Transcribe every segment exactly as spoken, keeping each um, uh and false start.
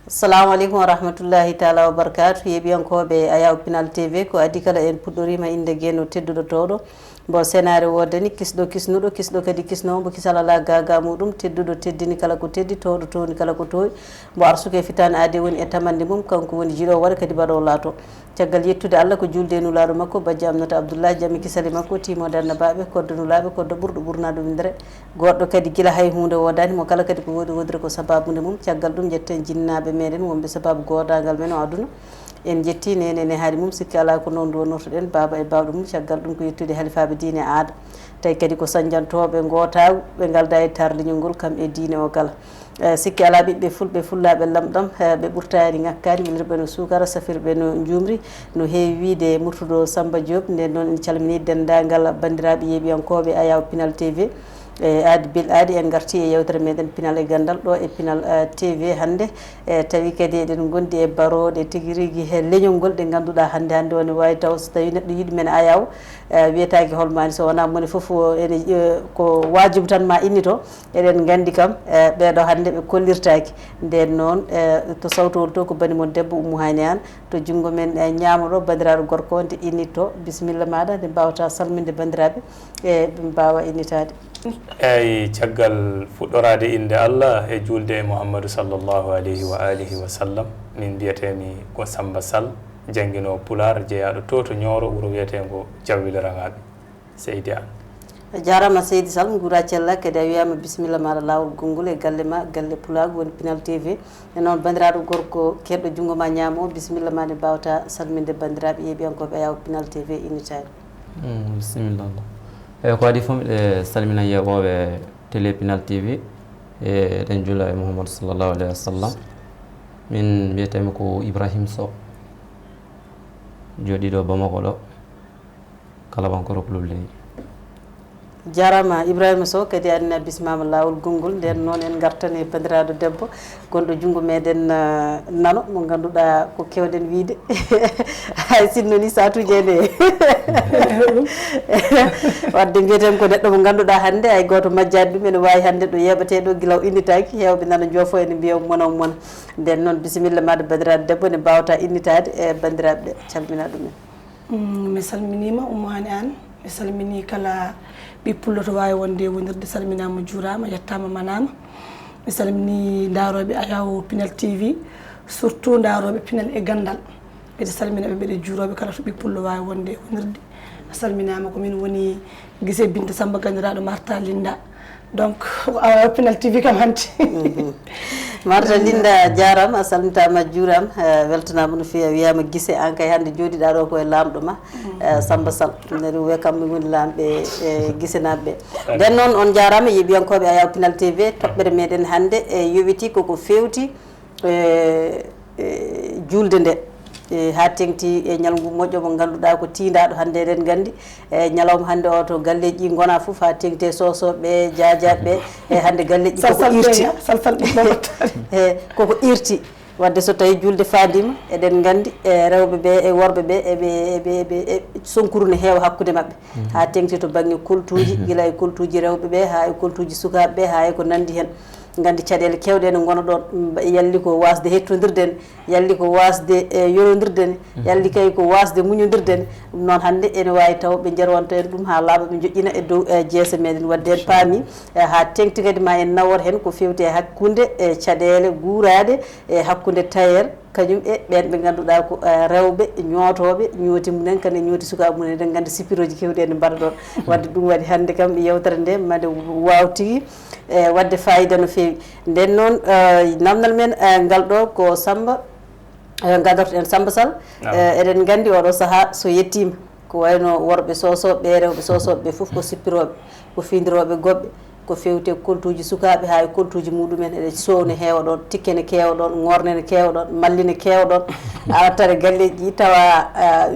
Assalamu aleykum wa rahmatullahi taala wa barakatuh. Yeeɓiyankooɓe Ayaw Pinal T V, ko adii kala en puɗɗoriima innde geno tedduɗo towɗo. Mbo senaare woodani, kisɗo kisnuɗo, kisɗo kadi kisnoowo, mbo kisal alaa gaagaa muɗum, tedduɗo teddini kala ko teddi, towɗo towni kala ko towi, mbo arsuki e fitaande aadee woni e tamannde mum, kanko woni jiiɗo waɗa kadi baɗoowo laato. Caggal yettude Allah ko juulde e nulaaɗo makko, bajjo Aminata Abdullahi, jam e kisal e makko, timoode annabaaɓe, koddo nulaaɓe, koddo ɓurɗo ɓurnaade winndere, goɗɗo kadi gila hay huunde woodaani mo, kala kadi ko woodi woodiri ko sabaabu nde mum. Caggal ɗum njetten jinnaaɓe meɗen wonɓe sabaabu goodaangal men o aduna. En njetti nene ne haali mum, sikki alaa ko noon nduwanortoɗen baaba e baawɗo mum. Caggal ɗum ko yettude halifaaɓe diine e aada, tawi kadi ko sañjantooɓe ngootaagu, ɓe ngaldaa e taarliñol ngol kam e diine o kala. Eh, sikki alaa ɓiɓɓe fulɓe, fullaaɓe lamɗam, eh, ɓe ɓurtaani ŋakkaani, winirɓe no suukara, safirɓe no njuumri, no heewi wiyde Murtuɗo Samba Diop. Nden noon en calminii denndaangal banndiraaɓe yeeɓiyankooɓe Ayaw Pinal T V. E aadi bel aadi en ngartii e yewtere meɗen Pinal e Ganndal ɗo e Pinal, eh, T V hannde. E tawi kadi eɗen ngondi e barooɗe tigi rigi he leñol ngol ɗe ngannduɗaa hannde hannde woni waawi taw so tawi neɗɗo yiɗi men Ayaw, eh, wiyetaake hol maani so wonaa moni fof o ene, eh, ko waajibu tan ma innito. Eɗen nganndi kam, eh, ɓeeɗo hannde ɓe kollirtaaki. Nden noon, eh, to sawtowol to ko bani mon debbo Ummu Hani Aan, to junngo men, eh, ñaamo ɗo banndiraaɗo gorko o nde innitto. Bisimilla maaɗa nde mbaawata salminde banndiraaɓe, e ɓe mbaawa innitaade. Eyi, caggal fuɗɗoraade innde Allah e juulde e Muhammadu sallallahu alayhi wa alihi wa sallam, min mbiyetee-mi ko Samba Sall, jannginoowo Pulaar, jeyaaɗo to to Ñooro, wuro wiyeteengo Jawwile Raŋaaɓe. Seydi Aan. A jaaraama Seydi Sall, nguura cella, kadi a wiyaama bisimilla maaɗa laawol gonngol e galle ma, galle Pulaagu woni Pinal T V. E noon, banndiraaɗo gorko keɗɗo junngo ma ñaamo, bisimilla ma nde mbaawata salminde banndiraaɓe yeeɓiyankooɓe Ayaw Pinal T V innitaade. Mm, bisimilla Allah. Eyi, ko adii fof, miɗe salmina yeeɓooɓe Télé Pinal T V, e eɗen juula e Muhammadu sallallahu alayhi wa sallam. Min mbiyetee-mi ko Ibrahim Sow, jooɗiiɗo Bamako ɗo. Kala ɓan ko Roklul ley. Jarama Ibrahima Sow, kadi an a bismama lawol gongol. Nden noon en gartan e bandiraɗo debbo gonɗo junngo meɗen, ah, nano, mo ngannduɗaa ko kewɗen wiyde. Hay sinno ni saatuji ene. Wadde mbiyeten ko neɗɗo mo ngannduɗaa hannde hay gooto majjaani ɗum, ene waawi hannde ɗo yeeɓetee ɗo gila o innitaaki, heewɓe nana joofo ene mbiya mona mona. Nden noon bisimilla maɗa bandiraɗo debbo, ne mbawata innitaade e bandiraɓe ɓe, calmina ɗumen. Mm, mi salminiima, Ummu Haani Aan. Mi salminii kala ɓiy pullo to waawi wonde e wonirde, salminaama, juuraama, yettaama, manaama. Mi salminii ndaarooɓe Ayaw Pinal T V, surtout ndaarooɓe Pinal e Ganndal. Mbeɗa salmina ɓe, mbeɗa juuroo ɓe kala to ɓiy pullo waawi wonde e wonirde. A salminaama, ko min woni Gise Binta Samba, ganndiraaɗo Marta Linda. Donc, ko Ayaw Pinal T V kam hannde. Mhm. Marta Linda, jaaraama, a salmitaama, a juuraama, eh, weltanaama no feewi, a wiyaama Gise, aan kay hannde jooɗiɗaa ɗo ko e laamɗo ma, eh, Samba Sall. Nani wiya kam mi woni laamɓe, eh, Gise naaɓe ɓe. Nden noon, on njaaraama, yeeɓiyankooɓe Ayaw Pinal T V, toɓɓere meɗen hannde, eh, yowitii koko feewti e, e juulde nde, e, haa teŋti e ñalngu moƴƴo mo ngannduɗaa ko tiindaaɗo hannde, eɗen nganndi, e, ñalawma hannde o to galleeji ɗi ngona fof, haa teŋti e soosooɓe, jaajaaɓe, e, hannde galleeji ɗi koko irti. Salsalɓe, salsalɓe. E, koko irti. Wadde so tawii juulde faandiima, eɗen nganndi, e, rewɓe ɓe e worɓe ɓe, eɓe, eɓe, eɓe, e, sonkuru ne heewa hakkunde maɓɓe. Mhm. Haa teŋti to baŋnge koltuuji, gila e koltuuji rewɓe ɓe, haa e koltuuji sukaaɓe ɓe, haa e ko nanndi heen. Nganndi caɗeele keewɗe ene ngona ɗoon, mm, yalli ko waasde hettondirde en, yalli ko waasde, e, yonondirde en, yalli kay ko waasde muñondirde en. Ɗum noon hannde ene waawi taw ɓe njarwanta en ɗum haa laaɓa, ɓe njoƴƴina e dow, e, jeese meɗen. Wadde en paami, e, haa teŋti kadi ma en nawor heen ko feewti e hakkunde, e, caɗeele guuraaɗe e hakkunde tailleur, kañum e ɓeen ɓe ngannduɗaa ko, eh, rewɓe ñootooɓe, ñooti mumen, kadi ñooti sukaaɓe mumen. Eɗen nganndi sipirooji keewɗi ene mbaɗa ɗoon. Wadde ɗum waɗi hannde kam yewtere nde mande waaw tigi, eh, waɗde faayiida no feewi. Nden noon, eh, namdal men, eh, ngal ɗo ko Samba, eh, ngadorto-ɗen Samba Sall. Naam. Eh, eɗen nganndi oɗo sahaa so yettiima, ko wayno worɓe soosooɓe ɓe, rewɓe soosooɓe ɓe fof ko sippirooɓe, ko fiyndirooɓe goɓɓe, ko feewti e koltuuji sukaaɓe haa e koltuuji muɗumen, eɗe soow ne heewa ɗoon, tikke ne keewa ɗoon, ŋoorne ne keewa ɗoon, malli ne keewa ɗoon. A wattata galleeji ɗi tawa, ah,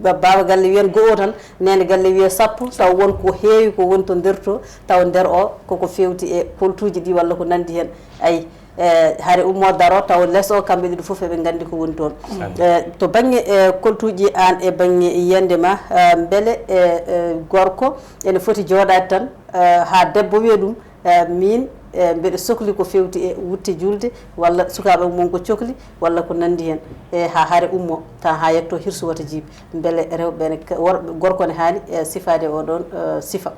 ba-, baaba galle wiyan go'o tan, neene galle wiya sappo, tawa won ko heewi ko woni to nder to, tawa nder o koko feewti e koltuuji ɗi walla ko nanndi heen. Ayi, e, hare ummo daro taw les o kamɓe ɗiɗo fof eɓe nganndi ko woni toon. E, to baŋnge, e, koltuuji aan e baŋnge yiyannde ma, e, mbele, e, e, gorko ene foti jooɗaade tan, e, haa debbo wiya ɗum, e, miin E mbeɗe sokli ko fewti e wutte julde, walla sukaaɓe mum ko cokli, walla ko nanndi heen, e haa hare ummo, tan haa yetto hirsu wata jiibi. Mbele rewɓe ne, ka-, worɓe, gorko ne haani, e, sifaade oo ɗoon, e, sifa.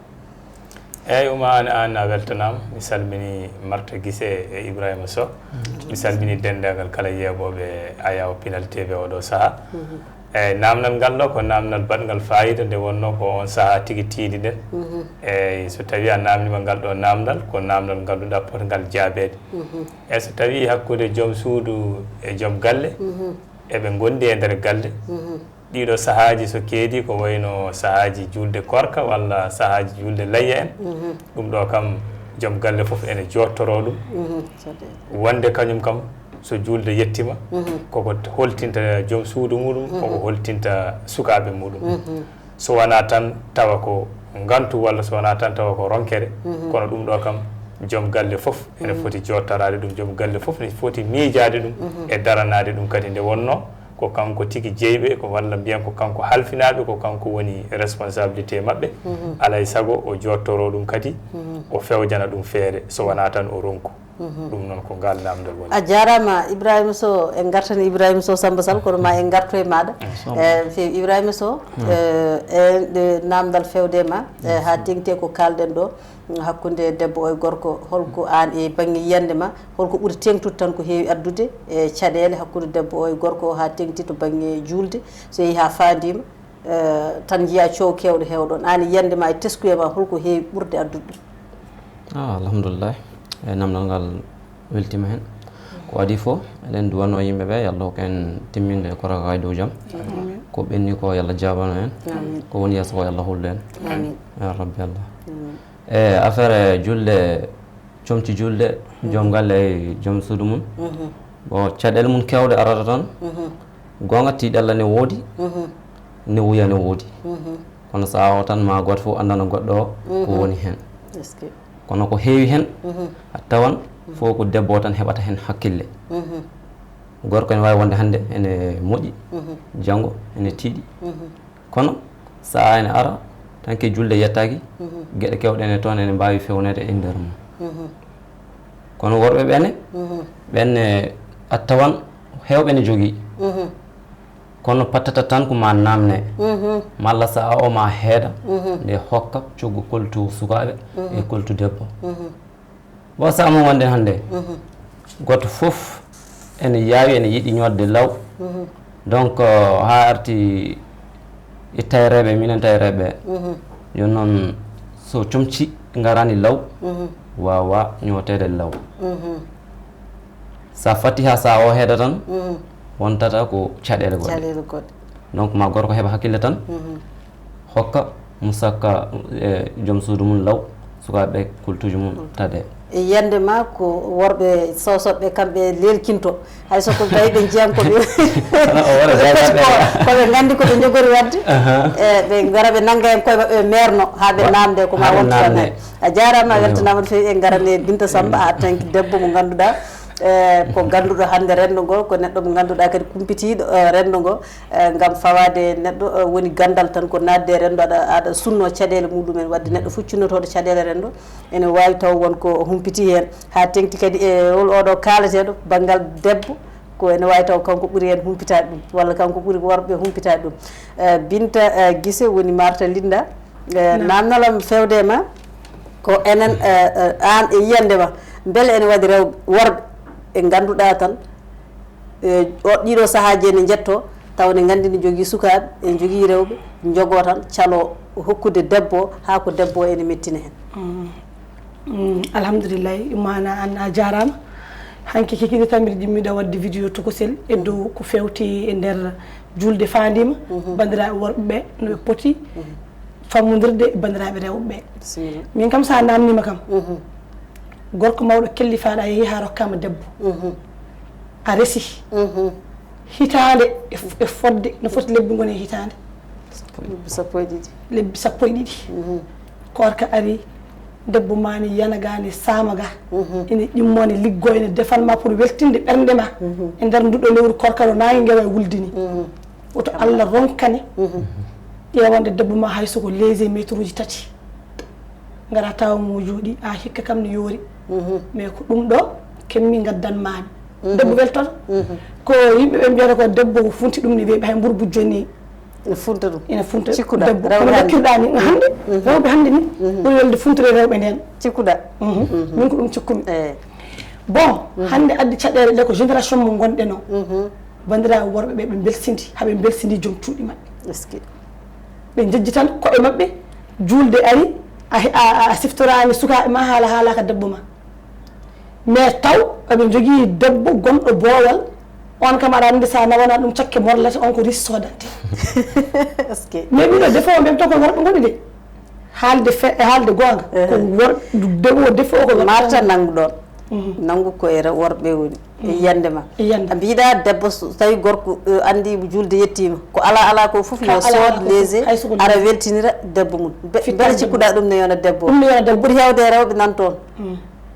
Eeyi, Uma, aan, aan a weltanaama. Mi salmini Marta Gise e Ibrahima Sow. Mi salmini denndaangal kala yeeɓooɓe Ayaw Pinal T V oo ɗoo sahaa. Mhm. Eeyi, naamnal ngal ɗoo ko naamnal baɗngal faayiida, nde wonnoo ko oon sahaa tigi tiiɗi-ɗen. Mhm. Eeyi, so tawii a naamniima ngal ɗoo naamnal, ko naamnal ngal ɗoo potngal jaabeede. Mhm. Eeyi, so tawii hakkunde joom suudu e joom galle, mhm, eɓe ngondi e nder galle, mhm, ɗiiɗoo sahaaji so keedi, ko wayno sahaaji juulde koorka walla sahaaji juulde layya en, mhm, ɗum ɗoo kam, joom galle fof ene joottoroo ɗum. Mhm. Wonde kañum kam, so juulde yettiima, mhm, koko holtinta joom suudu muɗum, koko, mhm, holtinta sukaaɓe muɗum. Mhm. So wonaa tan tawa ko ngantu walla so wonaa tan tawa ko ronkere, mhm, kono ɗum ɗoo kam, joom galle fof ene, mhm, foti jooɗtoraade ɗum, joom galle fof ne foti miijaade ɗum, mhm, e daranaade ɗum kadi. Nde wonnoo ko kanko tigi jeyɓe, ko walla mbiyen ko kanko halfinaaɓe, ko kanko woni responsabilité maɓɓe, mhm, alaa e sago o joottoroo ɗum kadi, mhm, o fewjana ɗum feere, so wonaa tan o ronku. Mhm. Ɗum noon ko ngal naamndal woni. A jaaraama, Ibrahima Sow. En ngartani Ibrahima Sow Samba Sall, kono ma en ngartu e maaɗa. Eyi, no feewi. Ibrahima Sow, mm, e, e nde naamndal fewde ma, e, haa teŋti ko kaalɗen ɗoo, mm, hakkunde debbo e gorko, holko aan e baŋŋe yiyannde ma, holko ɓuri teeŋtude tan ko heewi addude e caɗeele hakkunde debbo e gorko o, haa teeŋti to baŋŋe juulde, so yehii haa faandiima, e, tan njiyaa coow keewɗo heewa ɗoon. Aan e yiyannde ma e teskuya ma, holko heewi ɓurde addude ɗum? Ah, alhamdulillah. E, naamndal ngal weltiima heen. Ko adii fof, eɗen duwanoo yimɓe ɓe, yo Allah hokku en timminde koorka e dow jam. Amiin. Ko ɓenni ko, yo Allah jaabano en. Amiin. Ko woni yeeso ko, yo Allah hollu en. Amiin. Ya Rabbi Allah. Amiin. E, affaire julde, comci julde, joom galle e joom suudu mum. Mhm. Bon, caɗeele mum keewɗe arata tan. Mhm. Goonga, tiiɗalla ne woodi, mhm, newuya ne woodi. Mhm. Kono sahaa o tan, ma gooto fof anndana goɗɗo o ko, mhm, woni heen. Est-ce que? Kono ko heewi heen, mhm, a tawan, mhm, fof ko debbo o tan heɓata heen hakkille. Mhm. Gorko ene waawi wonde hannde ene moƴƴi, mhm, janngo ene tiiɗi. Mhm. Kono sahaa ene ara, tan ke julde yettaaki, mhm, geɗe keewɗe ene toon ene mbaawi fewneede e nder mum. Mhm. Kono worɓe ɓe ne, mhm, ɓen ne a tawan heewɓe ne jogii. Mhm. Kono pattata tan ko ma naamne, mhm, malla sahaa o ma heeda, mhm, nde hokka coggu koltu sukaaɓe, mhm, e koltu debbo. Mhm. Bon, sahaa mum wonde hannde, mhm, gooto fof ene yaawi, ene yiɗi ñootde law. Mhm. Donc, euh, haa arti e tayreeɓe, minen tayreeɓe, mhm, jooni noon so comci ngaraani law, mhm, waawaa ñooteede law. Mhm. So a fatti haa sahaa o heeda tan, mhm, wontata ko caɗeele goɗɗe. Caɗeele goɗɗe. Donc, ma gorko heɓa hakkille tan, mhm, hokka musakka, e, joom suudu mum law, sukaaɓe kultuuji mum taade. E yiyannde ma ko worɓe Sosoɓe kamɓe leelkinto, hay so ko tawi ɓe njiyan ko ɓe, kono o wara jaajaɓe ko ɓe nganndi ko ɓe njogori waɗde. Aha. E, ɓe ngara ɓe nannga en koye maɓɓe, ɓe meerno haa ɓe naamnde ko ma wontu tan. A jaaraama, a weltanaama no feewi. En ngaran e Binta Samba, a tanki debbo mo ngannduɗaa, e, ko gannduɗo hannde renndo ngo, ko neɗɗo mo ngannduɗaa kadi kumpitiiɗo, e, renndo ngo. Eh, ngam fawaade e neɗɗo, eh, woni ganndal tan, ko naatde e renndo, aɗa, aɗa sunnoo caɗeele muɗumen. Waɗde neɗɗo fof cunnotooɗo caɗeele renndo, ene waawi taw won ko o humpiti heen. Haa teeŋti kadi e ol-, oɗo kaalateeɗo, banngal debbo, ko ene waawi taw kanko ɓuri heen humpitaade ɗum, walla kanko ɓuri worɓe humpitaade ɗum. Eh, Binta, eh, Gise woni Marta Linda. Eh, naamnal am feewde e ma, ko enen, eh, eh, aan e yiyannde ma, mbele ene waɗi rew-, worɓe ɓe ngannduɗaa tan, e o, ɗiɗo sahaaji ene njettoo, tawa ne nganndi ne njogii sukaaɓe, ene njogii rewɓe, njogoo tan caloo hokkude debbo o, haa ko debbo o ene mettina heen. Mm. Mm, alhamdulillahi, Umma, aan a jaaraama. Hanki kikiiɗe tan mbiɗa jimmiɗa waɗde vidéo tokosel e dow ko feewti e nder julde faandiima, mhm, banndiraaɓe worɓe ɓe no ɓe poti, mhm, fammondirde e banndiraaɓe rewɓe ɓe. Bisimilla. Min kam, so a naamniima kam, mhm, gorko mawɗo kellifaaɗo, a yehii haa rokkaama debbo. Mhm. A resi. Mhm. Hitaande e f-, e fodde, no foti lebbi ngoni e hitaande? Lebbi sappo e ɗiɗi. Lebbi sappo e ɗiɗi. Mhm. Koorka ari, debbo ma ne yana ga, ne saama ga. Mhm. Ene ɗimmo, ne liggo, ene defan ma pour weltinde ɓernde ma. Mhm. E nder nduɗo lewru koorka ɗo, naange ngewa e wulde ni. Mhm. Woto Allah ronkane, mhm, ƴeewande debbo ma hay so ko léger mètre uji tati. Ngara tawa mo jooɗi, a hikka kam ne yoori. Mais ko ɗum ɗo kemmi ngaddan maami. Debbo weltoto. Ko yimɓe ɓe mbiyata ko debbo ko funti ɗum ne weeɓi, hay mburu bujjo ni. Ina funta ɗum. Ina funta cikkuɗa debbo. Kono dokkirɗa ni hannde, rewɓe hannde ni ɓuri welde funtude rewɓe nden. Cikkuɗa. Min ko ɗum cikkumi. Bon, hannde addi caɗeele ɗe ko génération mo ngonɗen o. Banndiraaɓe worɓe ɓe, ɓe mbelsindi, haɓe mbelsindi joom cuuɗi maɓɓe. Ɓe njejji tan koye maɓɓe, juulde ari, a, a, a siftoraani sukaaɓe ma, haala, haalaaka debbo ma. Mais taw aɓe njogii debbo gonɗo boowal, on kam aɗa anndi so a nawana ɗum cakke morlata, on ko ris sodante. Mais mino defo mbemto ko worɓe ngoni de. Haalde fe-, e haalde goonga, ko wor-, dewo defo ko worɓe. Marta, nanngu ɗoon. Nanngu ko e re-, worɓe woni. E yiyannde ma. E yiyannde. A mbiɗa debbo so tawi gorko, eh, anndi juulde yettiima. Ko alaa alaa ko fof yo sood leese, ara weltinira debbo mum. Be-, mbele cikkuɗa ɗum ne yona debbo? Ɗum ne yona debbo. Ɓuri heewde e rewɓe nan toon.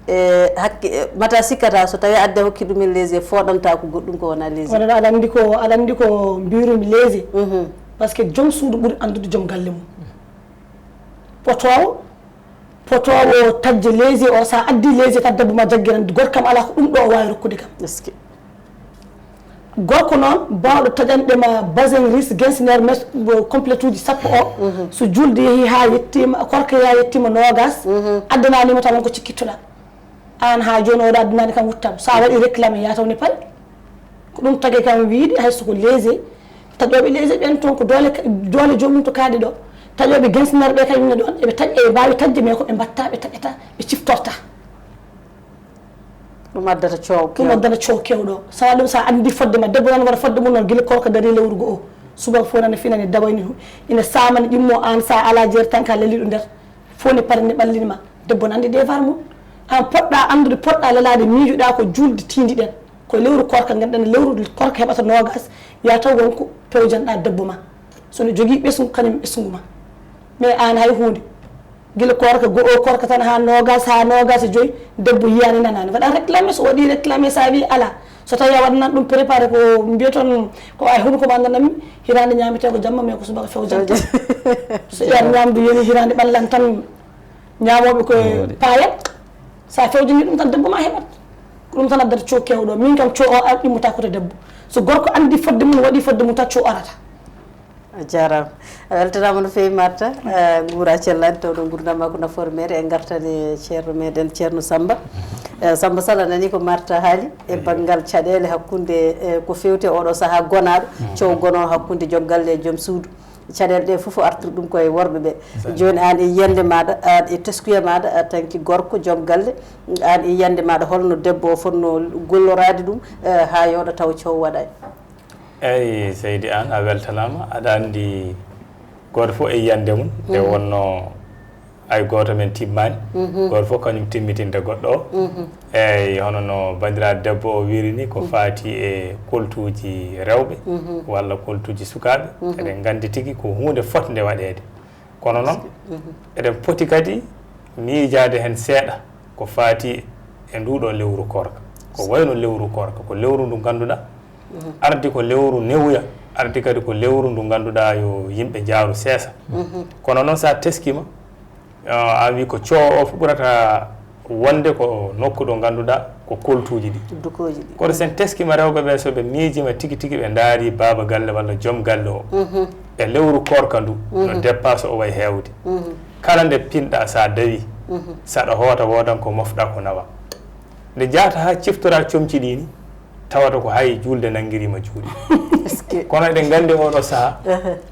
E hakke, eh, mata sikkata so tawi adde hokki ɗumen leese, fooɗanta ko goɗɗum ko wona leese. Wona aɗa anndi ko, aɗa anndi ko mbirumi leese. Parce que joom suudu ɓuri anndude joom galle mum. Potoowo, potoowo tajje leese o, sa addi leese tan debbo ma jaggiran, gorko kam alaa ko ɗum ɗo o waawi rokkude kam. Gorko noon, baawɗo taƴanɗe ma basin ris, gensineer, mes, bo, completuuji sappo o, so juulde yehi haa yettiima, korka yaa yettiima noogas, addanaani mo tan won ko cikkittoɗa. Aan haa jooni oɗo addanaani kam wuttam. So a waɗi réclamé, yaa taw ne pari. Ko ɗum tagi kam wiide, hay so ko leese, taƴooɓe leese ɓen toon ko doole, doole joomum to kaaɗi ɗo. Taƴooɓe gensineer ɓe kañum ne ɗoon, eɓe taƴ-, eɓe mbaawi taƴde, mais ko ɓe mbatta, ɓe taƴata, ɓe ciftorta. Ɗum addata coow kew. Ɗum addata coow kewɗo. Sawa ɗum, sa anndi fodde ma, debbo nan wara fodde mum noon, gila korka darii lewru go'o. Subaka fof nana finani, dawayni, ina saamani ɗimmo aan, sa alaa jeere tan ka leliɗo nder. Fof ne pare ne ɓallini ma. Debbo ne anndi devoir mum. Aan poɗɗa anndude, poɗɗa lelaade, miijuɗa ko juulde tiindi ɗen. Ko lewru korka, nganduɗen lewru korka heɓata noogas, yaa taw wonko pewjanɗa debbo ma. So no jogii ɓesngu, kañum ɓesngu ma. Mais aan hay huunde. Gila korka go'o, korka tan haa noogas, haa noogas e joy, debbo yiyaani nanaani. Waɗa réclamé, so waɗi réclamé, sa wi alaa. So tawi a waɗanan ɗum préparé ko mbiyaton ko ay hunuko ma nanami, hiraande ñaametee ko jamma, mais ko subaka fewjante. So ƴeer ñaamdu yoni hiraande ɓallan tan ñaamooɓe ko paayat. Sa fewjini ɗum tan debbo ma heɓat. Ko ɗum tan addata coo kewɗo. Min kam coo o ar immata ko to debbo. So gorko anndi fodde mum, waɗi fodde mum tan coo arata. A jaaraama. A weltanaama no feewi, Marta. Eh, nguura cellani, tawɗo nguurndam ma ko nafoore meere. En ngartani ceerno meɗen, Ceerno Samba. Eh, Samba Sala, nani ko Marta haali e banngal caɗeele hakkunde, eh, ko fewte oɗo sahaa gonaaɗo, coow gonooɗo hakkunde joom galle e joom suudu. Caɗeele ɗe fof o artiri ɗum koye worɓe ɓe. Jooni aan e yiyannde maaɗa, aan e teskuya maaɗa, a tanki gorko joom galle, aan e yiyannde maaɗa, holno debbo o fotno golloraade ɗum, eh, haa yooɗa taw coow waɗaani? Eeyi, seydi Aan, a weltanaama. Aɗa anndi gooto fof e yiyannde mum, nde wonnoo hay gooto men timmaani. Gooto fof kañum timmitinde goɗɗo o. Eeyi, hono no banndiraaɗo debbo o wiiri ni, ko faati e koltuuji rewɓe walla koltuuji sukaaɓe. Eɗen nganndi tigi ko huunde fotnde waɗeede. Kono noon, eɗen poti kadi miijaade heen seeɗa ko faati e nduu ɗoo lewru koorka. Ko wayno lewru koorka, ko lewru ndu ngannduɗaa, ardi ko lewru newuya, ardi kadi ko lewru ndu ngannduɗaa yo yimɓe njaaru seesa. Kono noon, so a teskiima, ah, a wi ko coo o fof ɓurata wonde ko nokku ɗo ngannduɗaa ko koltuuji ɗi. Dukooji ɗi. Kono so en teskiima rewɓe ɓe, so ɓe miijiima tigi tigi, ɓe ndaari baaba galle walla joom galle o, e lewru koorka ndu, no dépasse o wayi heewde. Kala nde pinɗaa, so a dawii, so aɗa hoota, woodan ko mofɗaa, ko nawaa. Nde njahata haa ciftoraa comci ɗi ni, tawata ko hay juulde nanngiriima juuɗe. Kono eɗen nganndi oo ɗoo sahaa,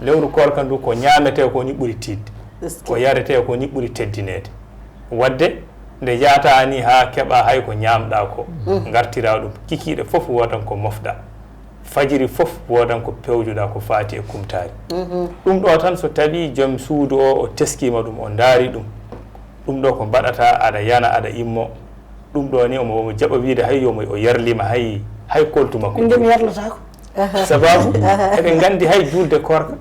lewru koorka ndu, ko ñaametee ko ni ɓuri tiiɗde, ko yaretee ko ni ɓuri teddineede. Waɗde nde njahata ni haa keɓaa hay ko ñaamɗaa ko, ngartiraa ɗum, kikiiɗe fof woodan ko mofɗaa, fajiri fof woodan ko pewjuɗaa ko faati e kumtaari. Ɗum ɗoo tan, so tawii joom suudu o, o teskiima ɗum, o ndaari ɗum, ɗum ɗoo ko mbaɗataa, aɗa yana, aɗa immo, ɗum ɗoo ni omo, omo jaɓa wiide hay yo mo, o yarliima hay, hay koltu makko. Min de mi yarlataako. Sababu eɗen nganndi hay juulde koorka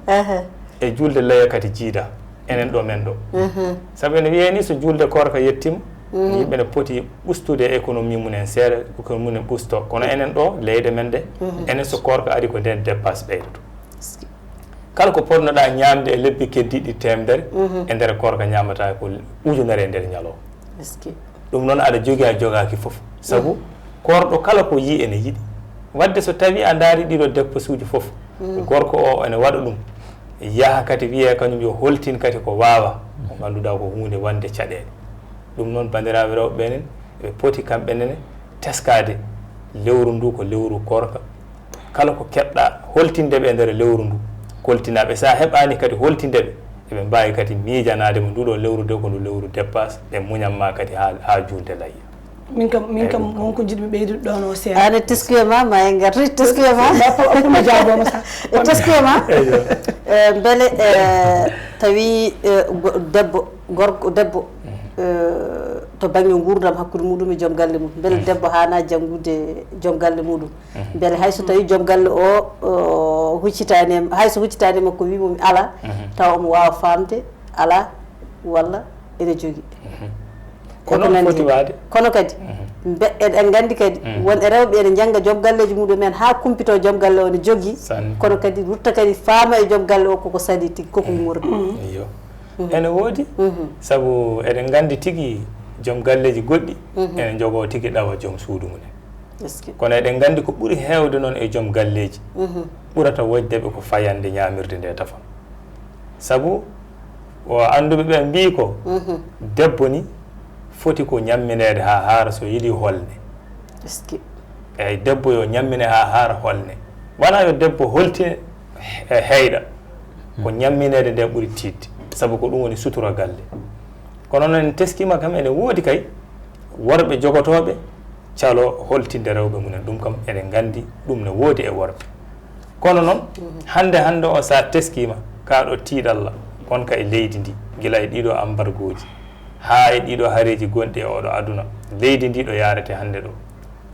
e juulde laya kadi jiida enen ɗo men ɗo. Sabu ene wiyee ni, so juulde koorka yettiima, yimɓe ne poti ustude économie mum en seeɗa, ko mum en usto. Kono enen ɗo, leyɗe men ɗe, enen so koorka ari ko nden dépasse ɓeydoto. Kala ko potnoɗaa ñaamde e lebbi keddiiɗi teemedere, e nder koorka ñaamataa ko ujunere e nder ñalawma. Ɗum noon aɗa jogii a jogaaki fof. Sabu koorɗo kala ko yii ene yiɗi. Waɗde so tawii a ndaarii ɗiɗo depposuuji fof, gorko o ene waɗa ɗum, yaha kadi wiyee kañum yo holtin kadi ko waawa, ko ngannduɗaa ko huunde waɗde caɗeele. Ɗum noon, banndiraaɓe rewɓe ɓe enen, ɓe poti kamɓe nene teskaade lewru ndu ko lewru koorka. Kala ko keɓɗaa holtinde ɓe e nder lewru ndu, koltinaa ɓe. So a heɓaani kadi holtinde ɓe, eɓe mbaawi kadi miijanaade mo nduɗo lewru de ko ndu lewru dépasse, ɓe muñan ma kadi haa, haa juulde layya. Min kam, min kam, won ko njiɗmi ɓeydude ɗoon o seeɗa. Aan e teskuya ma, ma en ngartu e teskuya ma. Bappa, o pullo jaabooma sa. E teskuya ma. Eyo. Eh, mbele, eh, tawi, eh, go-, debbo, gorko, debbo, eh, to bannge nguurndam hakkunde muɗum e joom galle mum. Mbele debbo haanaa janngude joom galle muɗum? Mbele hay so tawii joom galle o, o huccitaani e, hay so huccitaani e makko wii mo mi alaa, tawa omo waawa faamde alaa walla ene jogii. Kono ko nandi foti waade. Kono kadi, mbe-, eɗen nganndi kadi, won e rewɓe ene njannga joom galleeji muɗumen haa kumpito joom galle o ne jogii, kono kadi rutta kadi faama e joom galle o koko sali tigi, koko wuurdi. Iyo. Ene woodi, sabu eɗen nganndi tigi joom galleeji goɗɗi ene njogoo tigi ɗawa joom suudu mum en. Kono eɗen nganndi ko ɓuri heewde noon e joom galleeji, ɓurata wojde ɓe ko fayannde ñaamirde nde tafon. Sabu o annduɓe ɓe mbii ko debbo ni foti ko ñammineede haa haara so yiɗi holne. Eyi, debbo yo ñammine haa haara holne. Wonaa yo debbo holtine e heyɗa. Ko ñammineede nde ɓuri tiiɗde. Sabu ko ɗum woni sutura galle. Kono noon en teskiima kam ene woodi kay worɓe jogotooɓe calo holtinde rewɓe mumen. Ɗum kam eɗen nganndi ɗum ne woodi e worɓe. Kono noon, hannde hannde o so a teskiima, kaa ɗo tiiɗalla wonka e leydi ndi, gila e ɗiɗo ambargooji, haa e ɗiɗo hareeji gonɗi e oɗo aduna, leydi ndi ɗo yaarete hannde ɗo.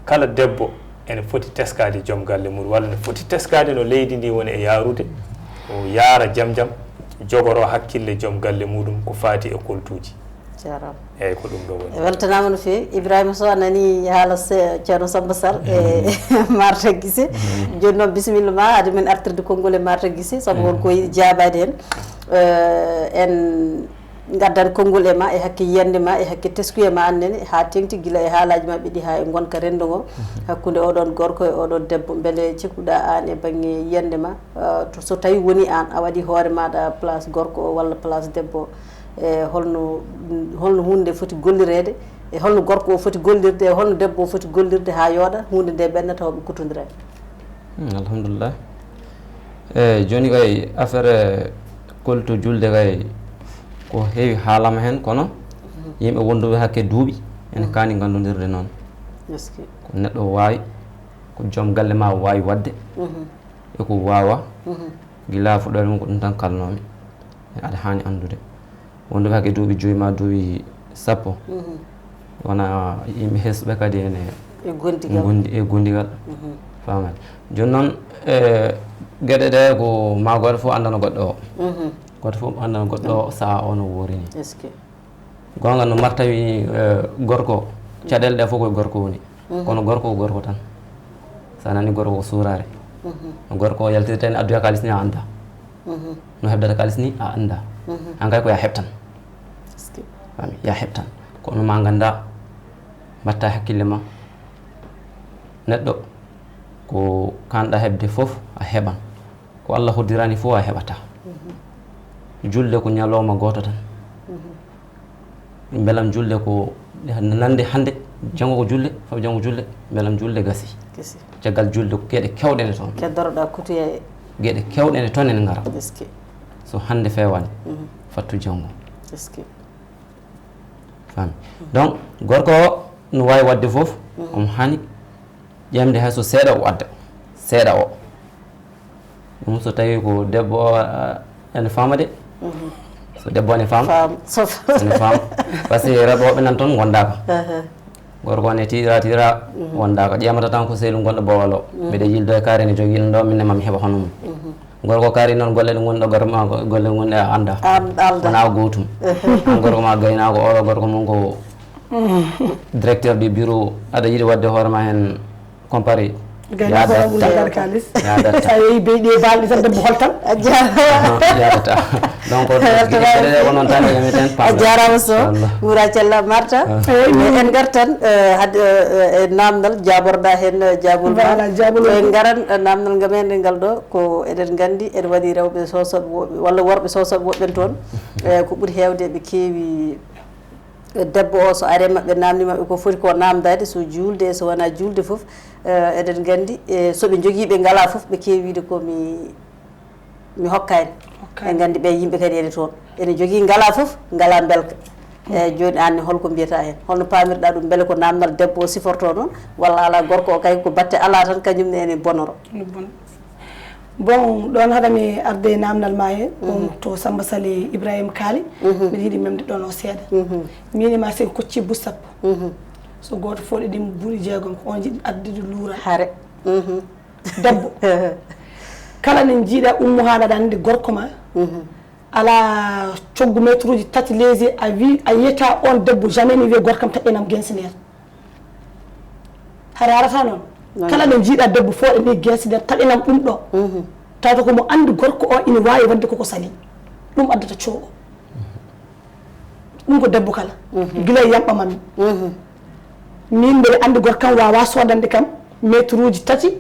Kala debbo ene foti teskaade joom galle muɗum, walla ne foti teskaade no leydi ndi woni e yaarude, o yaara jam jam, jogoro hakkille joom galle muɗum ko faati e koltuuji. Jaaraama. Eeyi, ko ɗum ɗo woni. E weltanaama no feewi. Ibrahima Sow a nanii haala se-, Ceerno Samba Sall e Marta Guissé. Jooni noon, bisimilla ma, hade men artirde konngol e Marta Guissé, sabu won ko yiɗi jaabaade heen. Eh, en ngaddan konngol e ma, e hakke yiyannde ma, e hakke teskuya ma aan nene, haa teeŋti gila e haalaaji ma ɗi haa e ngonka renndo ngo, hakkunde oɗon gorko e oɗon debbo. Mbele cikkuɗaa aan e baŋŋe yiyannde ma, eh, to, so tawii woni aan a waɗi hoore maaɗa place gorko o walla place debbo o, e holno, holno huunde nde foti gollireede, e holno gorko o foti gollirde, e holno debbo o foti gollirde haa yooɗa, huunde nde ɓenna tawa ɓe kutondiray? Hmm, alhamdulillah. Eeyi, jooni kay, affaire, eh, koltu julde kay, ko heewi haalama heen, kono yimɓe wonduɓe hakke duuɓi ene kaani nganndodirde noon. Est-ce que? Ko neɗɗo waawi, ko joom galle ma waawi waɗde, e ko waawa, gila fuɗɗoore mum ko ɗum tan kalnoomi. Aɗa haani anndude. Wonduɓe hakke duuɓi joyi ma duuɓi sappo. Wona yimɓe hesɓe kadi ene e gondigal. Gondi-, e gondigal. Faamaade. Jooni noon, e geɗe ɗe ko ma gooto fof anndana goɗɗo o. Gooto fof anndana goɗɗo o sahaa o no woori ni. Est-ce que? Goonga no Marta wi, e, gorko, caɗeele ɗe fof koye gorko woni. Kono gorko ko gorko tan. So a nani gorko ko suuraare. No gorko o yaltirta en adduya kaalis ni a annda. No heɓdata kaalis ni a annda. An kay ko ya heɓtan. Est-ce que? Faami, ya heɓtan. Kono ma ngannda, mbatta hakkille ma. Neɗɗo ko kanɗa heɓde fof a heɓan. Ko Allah hoddirani fof a heɓata. Julde ko ñalawma gooto tan. Mbelam julde ko nande hannde, janngo ko julde, faw janngo julde, mbelam julde gasi. Gasi. Caggal julde ko geɗe kewɗe ne toon. Keddoroɗa kutuye. Geɗe kewɗe ne toon ene ngara. Est-ce que? So hannde feewaani, fattu janngo. Est-ce que? Faami. Donc, gorko o no waawi waɗde fof, omo haani ƴeemde hay so seeɗa o adda. Seeɗa o. Ɗum so tawii ko debbo o, a, ene faama de. So debbo ene faama. Faam. So ene faama. Par ce que rewɓe woɓɓe nan toon ngondaaka. Gorko ne tiiɗira, tiiɗira, wondaaka. Ƴeemata tan ko sehil gonɗo boowal o. Mbeɗa yiildo e kaari ene jogii ɗum ɗo, min ne mami heɓa hono mum. Gorko kaari noon golle ɗe ngonɗo gorko ma, golle ngonɗe a annda. An-, alda. Wonaa gootum. An gorko ma gaynaako, oɗo gorko mum ko directeur du bureau, aɗa yiɗi waɗde hoore ma heen comparé. Gayna ko ɓuri jaggal kalis. Yadata. Sa yeeyi beyɗi e balɗi tan debbo holtan. A jarama. Yadata. Donc ko ɗeɗe onon tan e miten. A jarama so. Wura cella marta. En gartan hadde e namdal jaborɗa hen jabol ma. En garan namdal ngam en ngal ɗo ko eɗen gandi eɗen waɗi rewɓe sosoɓe woɓɓe walla worɓe sosoɓe woɓɓen toon. Ko ɓuri hewde ɓe keewi debbo o so ari maɓɓe namdi maɓɓe ko foti ko namdade so julde e so wona julde foof. Eɗen gandi e soɓe jogui ɓe ngala foof ɓe kewi wiide ko mi mi hokkani. Ɓe gandi ɓe yimɓe kadi ene toon ene jogui ngala foof ngala belka. Eyyi joni anne holko mbiyata hen holno pamirɗa ɗum beele ko namdal debbo o siforto noon walla ala gorko o kay ko batte ala tan kañum ne ene bonoro. Bon ɗon haɗami arde e namdal ma he ɗum to Samba Sali Ibrahima Kaali. Mbiɗa yiɗi memde ɗon o seeɗa. Min e ma sigi kocci buus sappo. So goto fooɗi ɗin buuɗi jeegom ko on jiɗi addude luura. Hare. Debbo kala ne jiiɗa ummu haɗa aɗa andi gorko ma. Ala coggu métre uji tati leydi a wi a yiyata on debbo jamais mi wiya gorkam taƴƴanam gensineer. Haɗa harata noon kala no jiiɗa debbo fooɗe ni guinse nder taƴanam ɗum ɗo. Tawata komo anndi gorko o ina waawi waɗde koko sali. Ɗum addata coowo. Ɗum ko debbo kala. Gila e yamɓa mami. Min mbeɗa anndi gorkam waawa soodande kam métre uji tati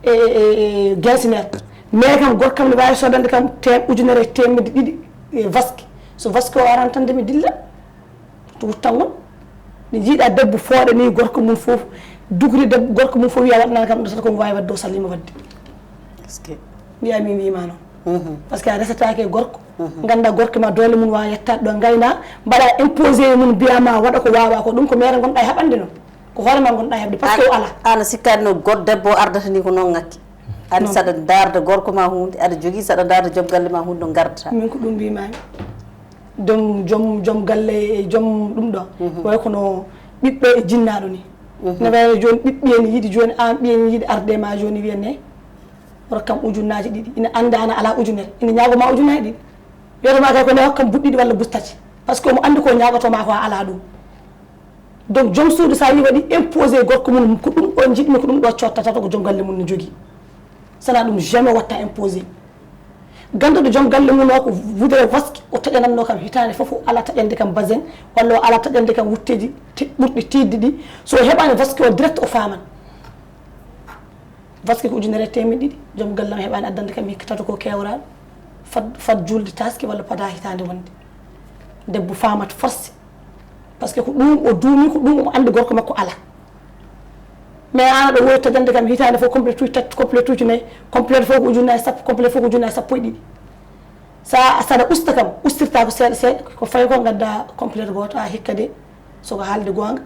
e guinse nder. Mais kam gorkam ne waawi soodande kam tem ujunere e temedde ɗiɗi e vaski. So vaski o arantande mi dilla. To wuttan won ne jiiɗa debbo fooɗa ni gorko mum fof dugri debbo gorko mum fof wiya waɗanani kam ɗo tata komi wawi wadde o sallima wadde. Mbiya min wima noon. Par ce que a resatake e gorko. Ganda gorko ma doole mum wawa yettade ɗo gayna mbaɗa imposé e mum mbiyama waɗa ko wawa ko ɗum ko mere gonɗa e haɓande noon. Ko hoorema gonɗa e haɓde par ce que o ala. An a sikkani no goɗɗo debbo o ardata ni ko noon ngakki. An saɗa darda gorko ma hunde aɗa jogui saɗa darda joom galle ma hunde no gardata. Min ko ɗum mbimami. Joom joom joom galle e joom ɗum ɗo. Way kono ɓiɓɓe e jinnaɗo ni. No wayno joni ɓiɓɓe ne yiɗi joni an ɓiye ne yiɗi arde ma joni wiya ne. Rokkam ujunnaji ɗiɗi ina anda ana ala ujunere ina ñaago ma ujunnaji ɗiɗi. Wiyata ma kay ko ne hokkam buɗɗiɗi walla bustati par ce que omo andi ko ñaagoto ma ko a ala ɗum. Donc joom suudu sa yi waɗi imposé gorko mum ko ɗum ɗo jiɗmi ko ɗum ɗo cottata to ko joom galle mum no jogui. Sana ɗum jamais watta imposé. Ganduɗo joom galle mum o ko wudere waski o taƴananno kam hitande foof o ala taƴande kam basin walla o ala taƴande kam wutteji ɓurɗi tidde ɗi so o heɓani waski o direct o faman. Waski ko ujunere e temeɗe ɗiɗi joom galle am heɓani addande kam hikka tata ko kewraɗo fat fat julde taski walla pada hitande wonde. Debbo famat forcé. Par ce que ko ɗum o duumi ko ɗum omo andi gorko makko ala. Mais an aɗa wowi taƴande kam hitande fof complet tuuji tati complet tuuji nayyi complet fof ko ujunnaji sappo complet fof ko ujunnaji sappo e ɗiɗi. Sa saɗa usta kam ustirta ko seeɗa seeɗa ko fawi ko gadda complet goto a hikka de. Soko haalde gonga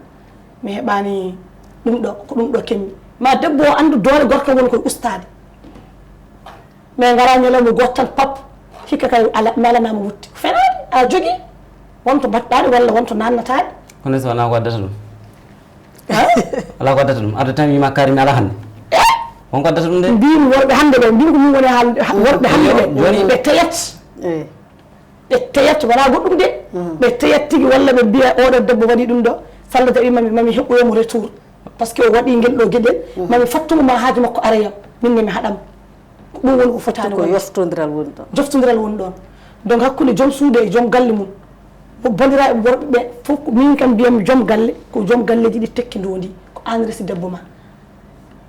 mi heɓani ɗum ɗo ko ɗum ɗo kemmi ma debbo o andu doole gorko woni koye ustade. Mais ngara ñalawma goto tan pap hikka kay ala mi alanama wutte ko fenaade a jogui wonto mbaɗɗaɗe walla wonto nannataɗe. Kono so wona ko waddata ɗum. Ala ko waddata ɗum arde tan wima kaari mi ala hande. Wonko waddata ɗum de. Mbimi worɓe hande ɓe mbimi ko min woni haalde worɓe hande ɓe ɓe teyat. Ɓe teyat wona goɗɗum de. Ɓe teyat tigi walla ɓe mbiya oɗo debbo waɗi ɗum ɗo salla jaɓi mami mami heɓɓoyomo retour. Par ce que o waɗi ngel ɗo gueɗel mami fattumo ma haaju makko arayam min ne mi haɗam. Ko ɗum woni ko fotani ko wonde. Joftodiral woni ɗon. Joftodiral woni ɗon. Donc hakkude joom suudu e joom galle mum. Bandiraɓe worɓe ɓe fof ko min kam mbiyammi joom galle ko joom galleji ɗi tekki ndondi ko an resi debbo ma.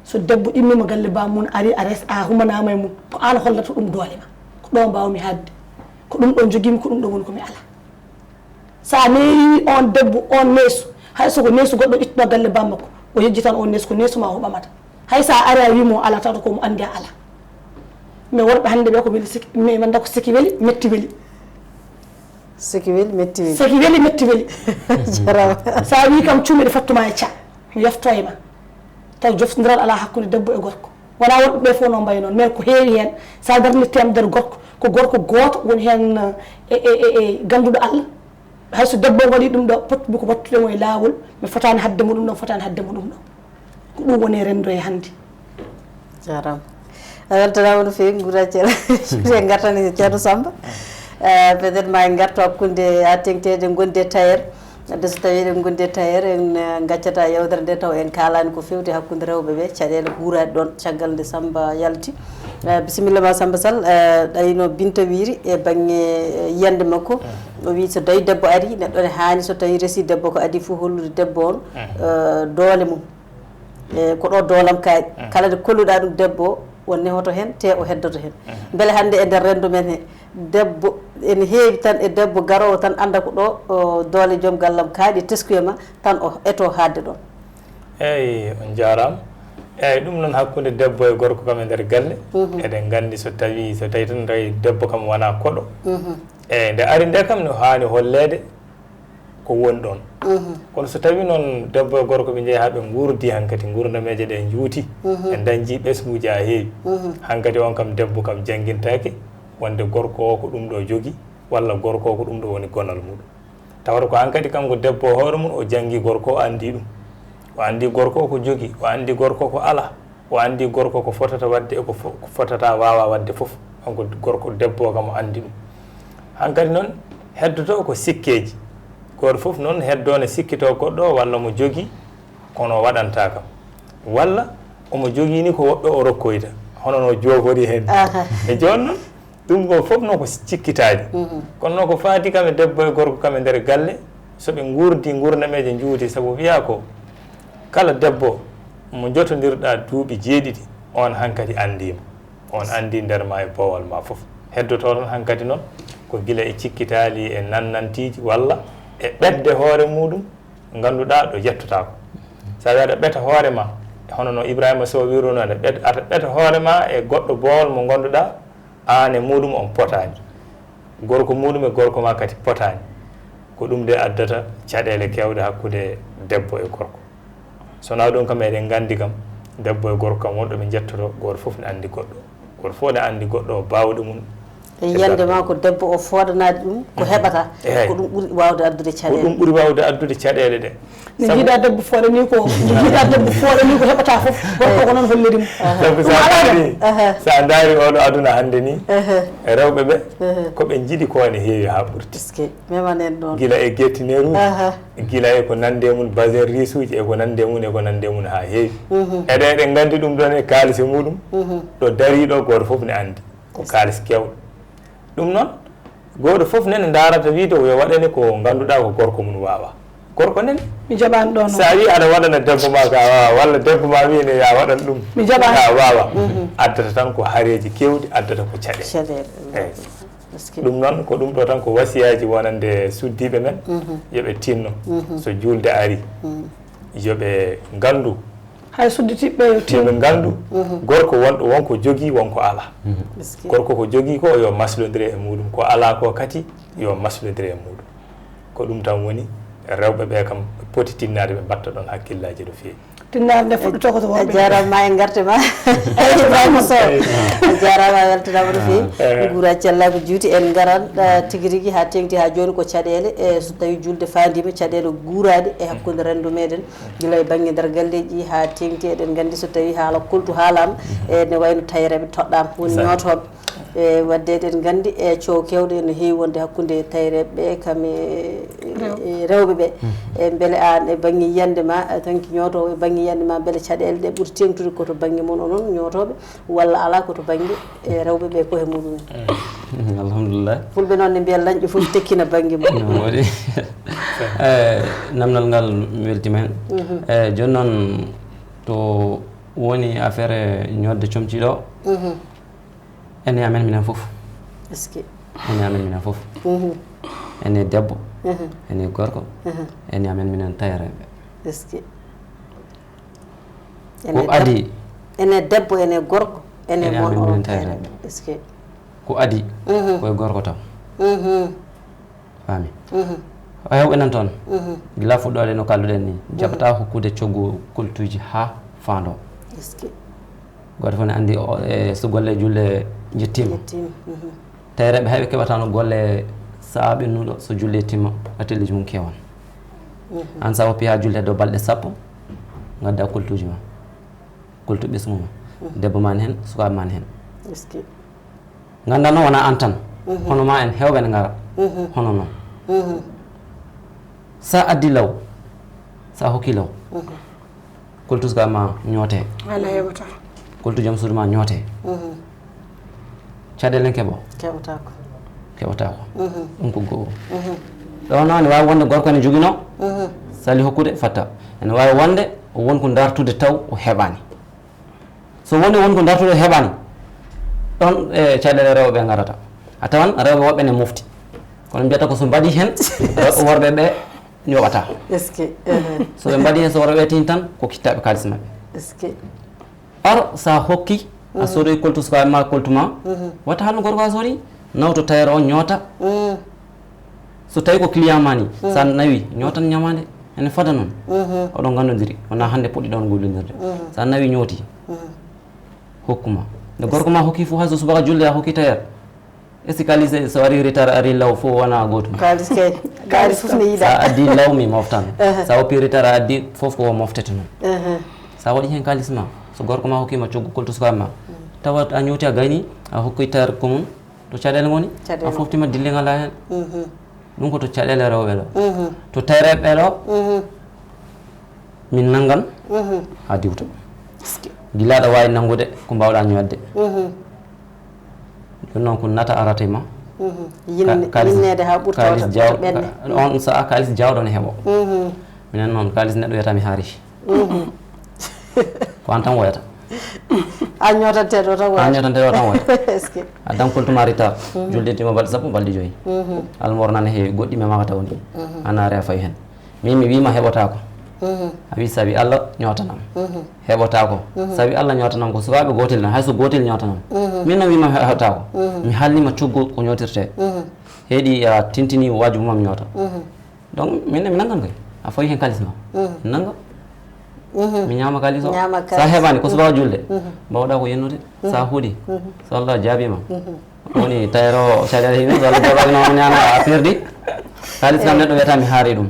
So debbo ɗimmima galle ba mum ari a res a humanama e mum ko an hollata ɗum doole ma. Ko ɗo mbawmi hadde. Ko ɗum ɗo jogimi ko ɗum ɗo woni ko mi ala. Sa neewi on debbo on neesu hay soko neesu goɗɗo ittuɗo galle bammakko o yejjitan on neesu ko neesu ma o ɓamata. Hay sa ari a wimo ala tawta komo andi a ala. Mais worɓe hande ɓe ko weli siki mais manda ko siki weli metti weli. Siki weli metti weli. Siki weli metti weli. Jarama. Sa wi kam cuumiɗo fattuma e ca mi yafto e ma. Taw joftodiral ala hakkude debbo e gorko. Wona worɓe ɓe fof no mbayi noon mais ko heewi heen sa darni temedere gorko ko gorko gooto woni heen e e e ganduɗo Allah. Hayso debbo waɗi ɗum ɗo potmi ko wattudemo e laawol mi fotani haddemo ɗum ɗo fotani haddemo ɗum ɗo. Ko ɗum woni e rendo e hannde. Jarama. A weltanama no fewi guura cel. Ɓe gartani ceerno Samba. Peut être ma en gartu hakkude ha tengtede gonde tayer. Wadde so tawii eɗen ngondi e tayeer, en eh, ngaccataa yewtere nde taw en kaalaani ko feewti hakkunde rewɓe ɓe, caɗeele guuraaɗe ɗoon caggal nde Samba yalti. Eh, bisimilla ma Samba Sall, eh, ɗayno Binta wiiri e baŋnge eh, yiyannde makko. O wii so tawii debbo ari, neɗɗo ne haani so tawii resi debbo ko adii fof hollude debbo on eh, doole mum. E ko ɗo doolam kaaɗi. Kala nde kolluɗaa ɗum debbo o, o nehoto heen, te o heddoto heen. Mbele hannde e nder renndo men he, debbo ene heewi tan e debbo garoowo tan annda ko ɗo o, doole joom gallam kaaɗi e teskuya ma tan o eto haadde ɗoon. Eeyi, on njaaraama. Eeyi, ɗum noon hakkunde debbo e gorko kam e nder galle. Eɗen nganndi so tawii, so tawii tan tawi debbo kam wonaa koɗo. Eeyi, nde ari nde kam no haani holleede ko woni ɗoon. Kono so tawii noon debbo e gorko ɓe njehi haa ɓe nguurdi hankadi, nguurdameeje ɗe njuuti, ɓe ndañji ɓesnguuji haa heewi. Hankadi on kam debbo kam janngintaake wonde gorko o ko ɗum ɗo jogii, walla gorko o ko ɗum ɗo woni gonal muɗum. Tawata ko hankadi kanko debbo o hoore mum o janngi gorko o anndi ɗum. O anndi gorko o ko jogii, o anndi gorko ko alaa, o anndi gorko ko fotata waɗde e ko fo- ko fotata waawa waɗde fof. Kanko gorko debbo o kam o anndi ɗum. Hankadi noon heddoto ko sikkeeji. Gooto fof noon heddo ne sikkitoo goɗɗo o walla mo jogii kono o waɗantaa kam. Walla omo jogii ni ko woɗɗo o rokkoyta. Hono no joofori heen. E jooni noon ɗum ɗo fof no ko cikkitaade. Kono noon ko faati kam e debbo e gorko kam e nder galle, so ɓe nguurdi nguurdameeje njuuti, sabu wiyaa ko kala debbo mo njotondirɗaa duuɓi jeeɗiɗi, oon hankadi anndiima. On anndii nder ma e boowal ma fof. Heddotoo tan hankadi noon ko gila e cikkitaali e nannantiiji walla e ɓetde hoore muuɗum ngannduɗaa ɗo yettotaako. So a wii aɗa ɓeta hoore ma, hono no Ibrahima Sow wiiruno, aɗa ɓeta hoore ma e goɗɗo boowal mo ngannduɗaa aan e muuɗum on potaani. Gorko muuɗum e gorko ma kadi potaani. Ko ɗum nde addata caɗeele keewɗe hakkunde debbo e gorko. So wonaa ɗum kam eɗen nganndi kam debbo e gorko kam wonɗo ɓe njettoto gooto fof ne anndi goɗɗo. Gooto fof ne anndi goɗɗo o baawɗe mum. E yiyannde ma ko debbo o fooɗanaade ɗum ko heɓata. Ko ɗum ɓuri waawde addude caɗeele. Ko ɗum ɓuri waawde addude caɗeele ɗe. Ne njiiɗa debbo fooɗanii ko ne njiiɗa debbo fooɗanii ko heɓata fof gorko ko noon holliri mo. Sabu so a ndaari so a ndaari oɗo aduna hannde ni rewɓe ɓe ko ɓe njiɗi ko ene heewi haa ɓurti. Gila e gettineeruuji. Gila e ko nande mum basin riisuuji e ko nande mum e ko nande mum haa heewi. Eɗen eɗen nganndi ɗum ɗoon e kaalis e muɗum. Ɗo dariiɗo gooto fof ne anndi ko kaalis keewɗo. Ɗum noon gooto fof nene ndaarata wiide o yo waɗane ko ngannduɗaa ko gorko mum waawaa. Gorko nene. Mi jaɓaani ɗo noon. So a wii aɗa waɗana debbo ma ka waawaa walla debbo ma wii ne ya waɗan ɗum. Mi jaɓaani. Ka waawaa. Addata tan ko hareeji keewɗi addata ko caɗeele. Eeyi. Ɗum noon ko ɗum ɗo tan ko wasiyaaji wonande suddiiɓe men yo ɓe tinno so juulde arii yo ɓe nganndu. Hay sudditiiɓe ɓe yo tinno. Yo ɓe nganndu gorko wonɗo won ko jogii won ko alaa. Gorko ko jogii ko yo maslondire e muɗum ko alaa ko kadi yo maslondire e muɗum. Ko ɗum tan woni rewɓe ɓe kam poti tinnaade ɓe mbatta ɗoon hakkillaaji no feewi. Tinnaare nde fuɗɗotoo ko to worɓe. A jaaraama ma e ngarte ma Ibrahima Sow. A jaaraama a weltanaama no feewi. Nguura cellaagu juuti en ngaran tigi rigi haa teeŋti haa jooni ko caɗeele e so tawii juulde faandiima caɗeele guuraaɗe e hakkunde renndo meeɗen gila e bannge nder galleeji haa teeŋti eɗen nganndi so tawii haala koltu haalaama e ne wayno tayreeɓe toɗɗaama woni ñootooɓe. E wadde eɗen nganndi e coow keewɗo ene heewi wonde hakkunde tayreeɓe ɓe kam e rewɓe ɓe. E mbele aan e bannge yiyannde ma tanki ñootoowo e bannge yiyannde ma mbele caɗeele ɗe ɓuri teeŋtude ko to bannge mon onon ñootooɓe walla alaa ko to bannge e rewɓe ɓe koye muɗumen? Alhamdulillah. Fulɓe noon ne mbiya lañƴo fof tekkina bannge mum. Waɗi. E namdal ngal mi weltima heen. E jooni noon to woni affaire ñootde comci ɗo. Ene amen minen fof. Ene amen minen fof. Ene debbo, ene gorko, ene amen minen tayareɓe. Ko adi. Ene debbo, ene gorko, ene mon onon tayareɓe. Ko adi. Koye gorko taw. Faami. Hewɓe nan toon gila fuɗɗoode no kalduɗen ni jaɓata hokkude coggu kultuji ha faando. Gooto fof ne anndi e so golle julde jettiima. Tawi rewɓe hay ɓe keɓatano golle sahaa ɓennuɗo so julde timma attelleji mum kewan. An sa woppi ha julde heddo balɗe sappo ngadda kultuji ma, kultu ɓesngu ma, debbo ma ne hen, sukaɓe ma ne hen. Nganndan noon wonaa aan tan, hono maa en heewɓe ne ngara hono noon. Sa addi law, sa hokki law, koltu suka ma ñoote, ala heɓata, koltu joom suudu ma ñoote, caɗeele en keɓo, keɓataako, keɓataako. Ɗum ko go'o. Ɗo noon ne waawi wonde gorko ene jogino, sali hokkude fatta. Ene waawi wonde o won ko dartude taw o heɓaani. So woni won ko dartude heɓaani, ɗon e caɗeele rewɓe ɓe ngarata. A tawan rewɓe woɓɓe ne mofti. Kono mbiyata ko so mbaɗi heen, rewɓe worɓe ɓe ñoɓata. Est-ce que, ehe. So ɓe mbaɗi heen, so worɓe ɓe tin tan, ko kittaɓe kaalis maɓɓe. Est-ce que. Or, sa hokki, a sodoy koltu suka ma, koltu ma, wata haalno gorko a sori, nawto tayro o ñoota. So tawi ko client ma ni, sa nawi, ñootan ñamaande, ene fada noon. Oɗon nganndodiri, wona hannde puɗɗi ɗon gollondirde. Sa nawi ñooti, hokkuma. Nde gorko ma hokki fof, hay so subaka julde a hokki tailleur. Est-ce que kaalis, so ari retard, ari law, fof wona gootum? Kaalis kay, kaalis fof ne yiɗa. Sa addi law, mi moftan. Sa woppi retard, a addi fof ko moftete noon. Sa waɗi heen kaalis ma, so gorko ma hokkima coggu koltu suka ma, tawa a ñooti a gayni, a hokki tailleur ko mum, to caɗeele ngoni, a foftima dille ngala heen. Ɗum ko to caɗeele rewɓe ɗo. To tayreɓe ɗo, min nanngan haa diwta. Gila aɗa waawi nanngude ko mbaawɗaa ñootde. Jooni noon ko nata arata e ma. Yinne- Ka- kaalis- yinneede haa ɓurta kaalis wata jaaw- ɓenne. On sa'a kaalis jaawɗo ne heɓo. Minen noon kaalis neɗɗo wiyata mi haari. Ko an tan woyata. An ñootanteeɗo tan woyata. An ñootanteeɗo tan woyata. Est-ce que? A dankol tuma retard. Julde tima balɗe sappo, balɗe joyi. Almor nan he goɗɗi me maka tawni. Ana are a fayi hen. Min mi wiima heɓotaako. A wi sabi Allah ñootanam. Heɓotaako. Sabi Allah ñootanam ko sukaaɓe gootel tan, hay so gootel ñootanam. Min no wiima heɓotaako. Mi haalnima coggu ko ñootirte. Heɗi a tintini waaju mum am ñoota. Donc min mi nanngan koy. A fawi hen kaalis ma. Nannga. Mi ñaama kaalis o. Ñaama sa kaalis. Heɓaani ko subaka julde. Mbawɗa ko yennude. Sa huuɗi. So Allah jaabiima. Woni tayro caɗeele hino so Allah jaabaaki noon ñaana a perdi. Kaalis kam neɗɗo wiyata mi haari ɗum.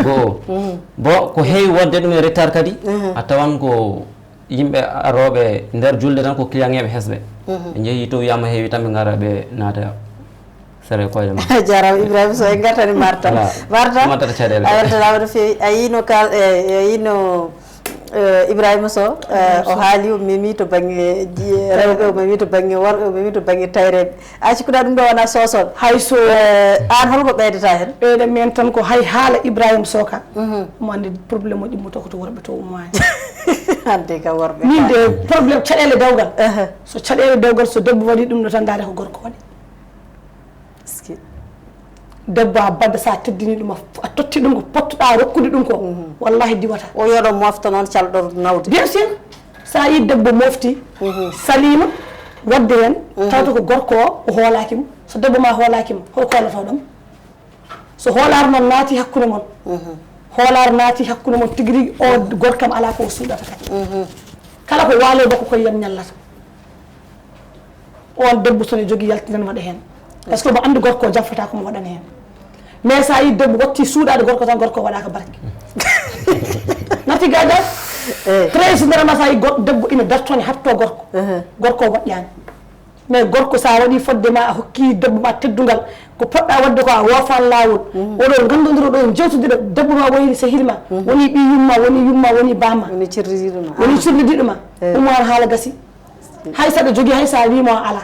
Go'o. Bo ko heewi wonde ɗum e retard kadi. A tawan ko yimɓe arooɓe nder julde tan ko clientŋeeɓe hesɓe. Ɓe njehi to wiyama heewi tan ɓe ngara ɓe naata sere koyɗe ma. Jarama Ibrahima Sow, en gartani Marta. Voilà. Marta, ɗum addata caɗeele. A weltanama no feewi. A yino kal-, e, a yino, e, Ibrahima Sow, e, o haali, o memi to bangge ji-, rewɓe, o memi to bangge worɓe, o memi to bangge tayreɓe. A cikkuɗa ɗum ɗo wona sosoɓe? Hay so, e, an holko ɓeydata hen? Ɓeyda men tan ko hay haala Ibrahima Sow ka. Mo andi problème o ɗimmoto ko to worɓe to ummaani. Hande ka worɓe. Min de problème caɗeele dewgal. So caɗeele dewgal, so debbo waɗi ɗum ɗo tan, ndaade ko gorko waɗi. Est-ce que? Debbo a badda, sa teddini ɗum, a f-, a totti ɗum ko pottuɗa rokkude ɗum ko, wallahi diwata. O yoɗo mofta noon calɗo nawde. Bien sûr, sa yi debbo mofti, salima, wadde hen, tawata ko gorko o, o hoolaki mo. So debbo ma hoolaki mo, hol koolotoɗon? So hoolaare noon naati hakkunde mon, hoolaare naati hakkunde mon tigi rigi, o gorkam alaa ko o suuɗata kadi. Kala ko waalo bako koye yam ñallata. On debbo so ne jogii yaltinan waɗa heen. Par ce que omo anndi gorko o jamfata ko mo waɗana heen. Mais so a yi debbo watti suuɗaade gorko tan, gorko o waɗaaka barke. Nati gaga. Très généralement so a yi gor-, debbo ina dartoni hatto gorko. Gorko o moƴƴaani. Mais gorko, sa waɗi fodde ma, a hokki debbo ma teddungal, ko poɗɗa waɗde ko, a woofan laawol. Oɗo nganndodira, oɗo jewtodira, debbo ma woni sehil ma, woni ɓiy yumma, woni yumma, woni bamma. Woni cirlidiɗo ma. Woni cirlidiɗo ma. Ummo an haala gasi. Hay saɗa jogii, hay sa wimo a ala,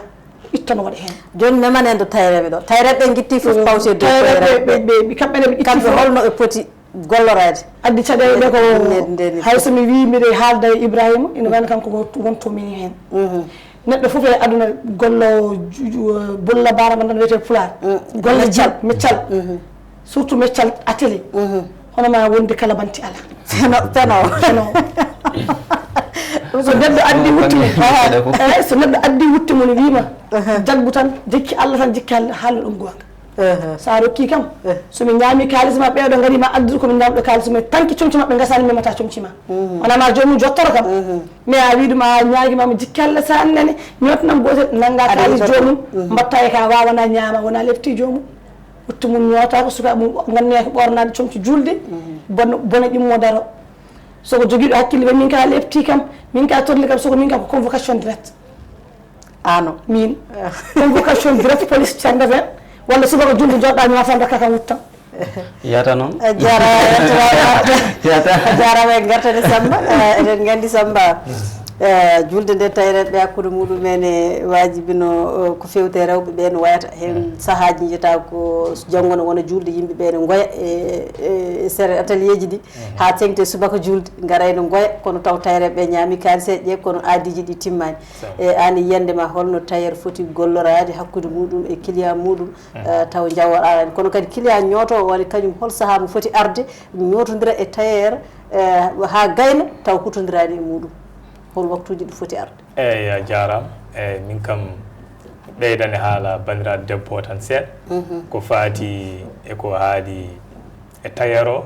ittan waɗa heen. Jooni meman en to tayreɓe ɗo. Tayreɓe ɓe gitti fof pawse dow tayreɓe ɓe, ɓe, ɓe, kamɓe ne ɓe itti kamɓe fof. Holno ɓe poti golloreede. Addi caɗeele ɗe ko, hay so mi wii mbiɗa haalda e Ibrahima, ina wayno kanko ko wonto min heen. Neɗɗo fof e aduna gollo ju-, ju-, bolla barama tan wiyete Pulaar. Golle meccal, meccal. Surtout meccal atelier. Hono ma wonde kala banti ala. Feno, feno. Feno. So neɗɗo addi wutte mum, eh, so neɗɗo addi wutte mum wiima, jaggu tan, jikki Allah tan, jikki Allah, haalno ɗum goonga. Sa rokki kam, so mi ñaami kaalis ma, ɓeeɗo ngari ma addude ko mi ñaamɗo kaalis mum, tanki comci maɓɓe ngasani, memata comci ma. Wona ma joomum jottoro kam. Mais a wi ɗum, a ñaagi ma, mi jikki Allah, sa annani, ñootnam gootel, nannga kaalis joomum, mbatta e ka wawana ñaama, wona lepti joomum. Wutte mum ñoota ko suka mum, ngannoya ko ɓornaade comci julde, bona, bona ƴummo daro. So ko jogiiɗo hakkille, ɓe min ka lepti kam, min ka torli kam, so ko min ka ko convocation direct. Ano. Min. Convocation direct police cannda fen, walla subaka julde jooɗɗa ñoota tan, rakka kam wuttan. Yata noon. A jarama. Yata. A jarama e gartane Samba. Eh, eɗen gandi Samba, eh, julde nde tayreɓe hakkude muɗum en e wajibino, eh, ko fewte rewɓe ɓe no wayata hen. Saahaji jiyata ko janngo no wona julde, yimɓe ɓe no ngoya e, e, e sere atelier ji ɗi ha tengti subaka julde, ngara ene ngoya, kono taw tayreɓe ɓe ñaami kaliseeje ɗe, kono aadiji ɗi timmani. E an yiyannde ma, holno tailleur foti golloraade hakkude muɗum e client muɗum, eh, taw njawo aran? Kono kadi client ñootowo woni kañum, hol sahaa mo foti arde ñootondira e tailleur, eh, haa gayna taw hutondirani e muɗum? Hol waktuuji ɗi foti arde? Eeyi, a jaaraama. Eeyi, min kam ɓeydane haala banndiraaɗo debbo o tan seeɗa. Ko faati e ko haali e tailleur o.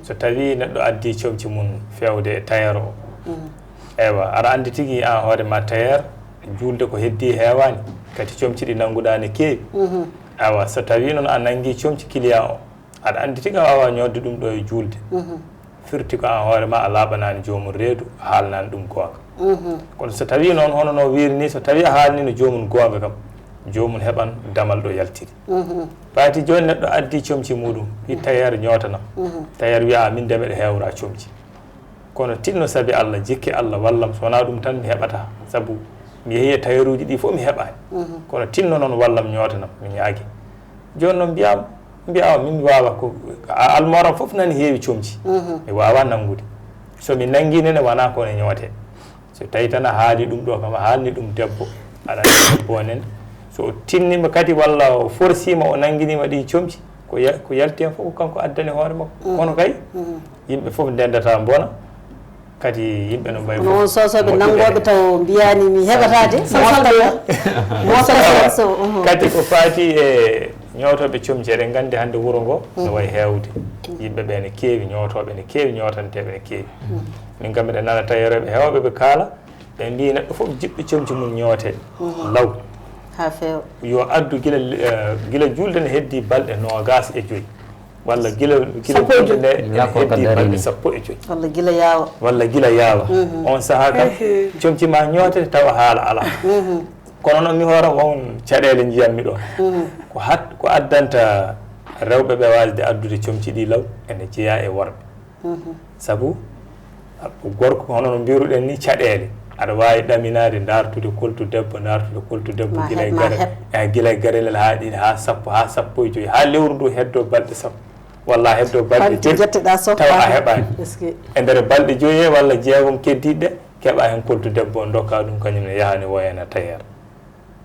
So tawii neɗɗo addii comci mum feewde e tailleur o, eywa, aɗa anndi tigi aan hoore ma tailleur, juulde ko heddii heewaani, kadi comci ɗi nannguɗaa ne keewi. Awa, so tawii noon a nanngii comci client o, aɗa anndi tigi a waawaa ñootde ɗum ɗo e juulde. Firti ko aan hoore ma a laaɓanaani joomum reedu, a haalanaani ɗum goonga. Kono so tawii noon, hono no wiiri nii, so tawii a haalaniino joomum goonga kam, joomum heɓan damal ɗo yaltiri. Paati jooni neɗɗo addii comci muɗum, wi tailleur ñootanam. Tailleur wiya, "A, min de mbeɗa heewra comci." Kono tinno sabi Allah, jikke Allah, wallam, so wonaa ɗum tan mi heɓataa. Sabu mi yehii e tailleur uji ɗi fof mi heɓaani. Kono tinno noon wallam ñootanam, mi ñaagi. Jooni noon mbiyaam, mbiyaa min mi waawaa ko, a, almooram fof nani heewi comci. Mi waawaa nanngude. So mi nanngii ne, ne wonaa ko ne ñootee. So tawii tan a haali ɗum ɗo kam, a haalni ɗum debbo, aɗa anndi debbo o nen. So o tinniima kadi walla o forsiima, o nannginiima ɗi comci, ko ya-, ko yalti heen fof ko kanko addani hoore makko. Kono kay, yimɓe fof ndendata mbona, kadi yimɓe no mbayi fof. Kono won soosooɓe nanngooɓe taw mbiyaani mi heɓataa de, so mootata. Mootata so, uhum. Kadi ko faati e ñootooɓe comci, eɗen nganndi hannde wuro ngo no wayi heewde. Yimɓe ɓe ne keewi, ñootooɓe ne keewi, ñootanteeɓe ne keewi. Min kam mbiɗa nana tailleur ɓe heewɓe ɓe kaala, ɓe mbiyi neɗɗo fof jiɗɗo comci mum ñoote law. Haa feewa. Yo addu gila, eh, gila juulde ne heddii balɗe noogaas e joyi. Walla gila, gila juulde ne heddii balɗe sappo e joyi. Walla gila yaawa. Walla gila yaawa. On sahaa kam, comci ma ñoote tawa haala alaa. Kono noon mi hoore won caɗeele njiyammi ɗo. Ko hat-, ko addanta rewɓe ɓe waasde addude comci ɗi law, ene jeyaa e worɓe. Sabu, a, gorko, hono no mbiruɗen ni, caɗeele. Aɗa waawi ɗaminaade, ndaartude koltu debbo, ndaartude koltu debbo, gila e gare-, eh, gila e garelel haa ɗiɗi, haa sappo, haa sappo e joyi, haa lewru ndu heddoo balɗe sappo, walla heddoo balɗe jeɗɗi, tawa a heɓaani. E nder balɗe joyi he walla jeegom keddiiɗe ɗe, keɓa heen koltu debbo, ndokka ɗum, kañum ne yaha ne woyana tailleur.